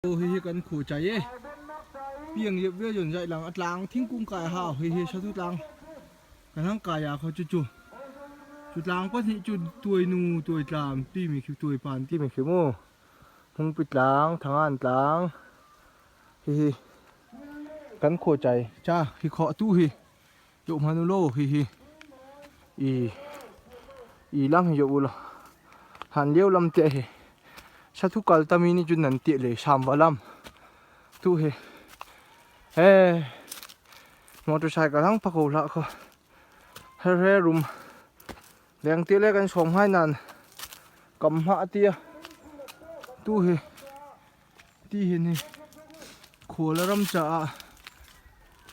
Hihi kan khu chai e. Piang yep ve yun zai lang atlang thingkung kai hau hihi satu tlang kan hang kai a kho chu chu chu tlang pa hnih chu tuai nu tuai tlam ti mi khi tuai pan ti mi khi mu hungpi tlang thangan tlang hihi kan kho chai cha hi kho tu hi yo manu lo hihi i i lang hi yo ulo han lio lam te hi sathu kal tami ni chu nan ti le sam wa lam tu hi he motorcycle hang phako hlah kho he re rum leng ti le kan som hai nan kam hma tia tu hi ti hi ni khual ram cha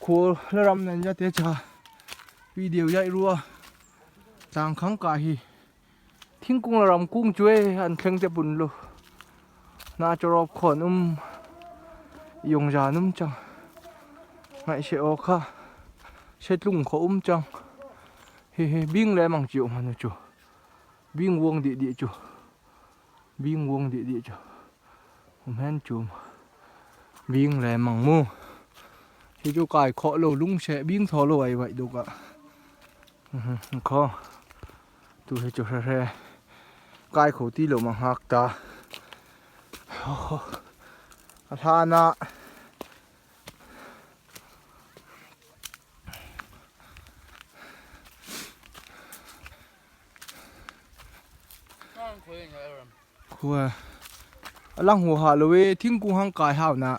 khual ram nan ya te cha video yai rua tlang khang ka hi thingkung le ramkung cu ee an thleng te pun lu na chawrop khawn um yungzan um cang ngaihchia aw kha setlung kho um cang hihi bing le mang cio hmanh cu bing vuang dih dih cu bing vuang dih dih cu um hen cum bing le mang mu hi cu kai khawh lo lung she bing thaw lo ai vai duk ah kho Tu hi chu hre hre kai kho ti lo ma hngak ta. A hlan ah khua a lang hu ha lo e thingkung hang kai hau na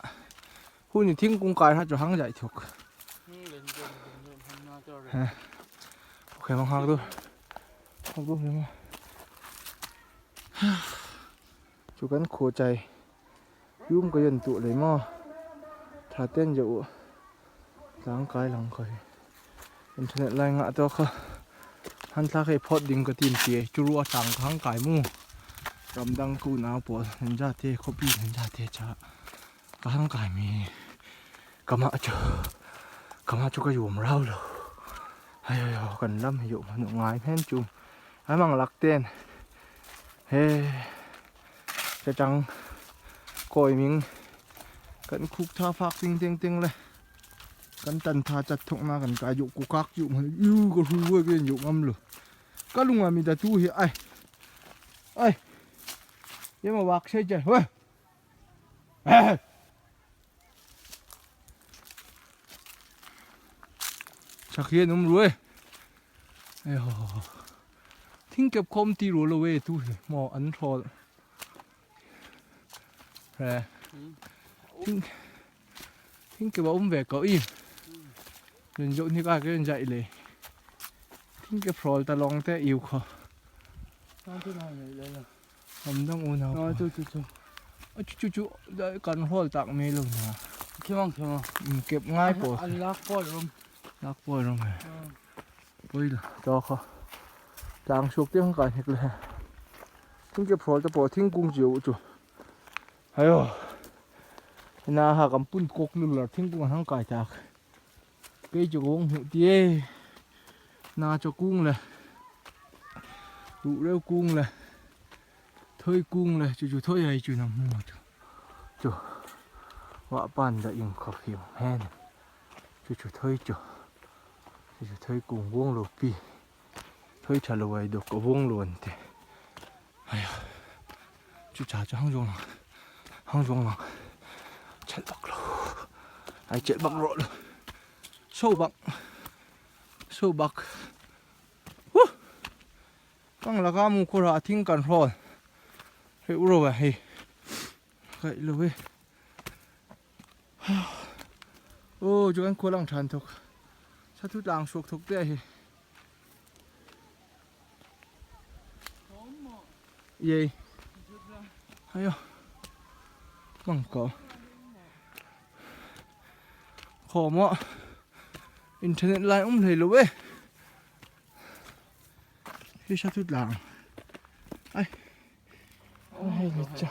hun thingkung kai ha chu hang zai thuk. Ok mang hak du. Hak du hle ma. Chu kan kho chai. Yum ka yon tu le ma. Tha ten je u. Tlang kai lang kha hi. Internet lai nga to kha. Han thla khai phot ding ka tim ti chu ru atang khang kai mu. Ramdang ku nau pawl nan ja te khopi nan ja te cha. Ka hang kai mi kama chu kama chu ka yum rau lo ai ai kan lam hi yum hanu ngai hen chu ai mang lak ten he cha chang koi ming kan khuk tha phak ting ting ting le kan tan tha chat thok na kan kai yu ku kak yu man yu ko hu we gen yu ngam lo ka lunga mi da tu hi ai ai ye ma wak se che we Sakhi an um ru e. Ai ho ho ho. Thing kep khom ti ru lo e tu hi maw an thawl. Re. Thing thing kep a um ve ko i. Run zo ni ka ke jai le. Thing kep thawl ta long te iu kho. Am dang unau pa. Chu chu chu. Chu chu chu kan hol tak me lo na. Khimang khimang. Kep ngai po. An lak pol rum. Lak pol rum he. Poi la to kho. Tlang suk te hong kan hek le. Thing kep hol te po thing kung chiu chu. Ayo. Na ha kam pun kok lu lar thing kung hang kai tak. Kei chu ka hmuh ti e. Na cho kung le ruhreu kung le thoi kung le chu chu thoi ai chu nam mu chu chu wa pan da ing kho phim hen chu chu thoi chu chu chu thoi kung vuang lo pi thoi tha lo ai dok ko vuang luan te ai chu cha chu hang jong lang hang jong lang chet bak lo ai chet bak ro lo so bak so bak hu kang laka mu khura thing kan hrawn hei uro wa hei kai lo we ô chu kan khua lang than thok sa thu tlang suak thok te hi Yay. Ayo. Mang ko. Kho mo. Internet line um hlei lo e. Hi sa tut lang. Ai. Ai cha.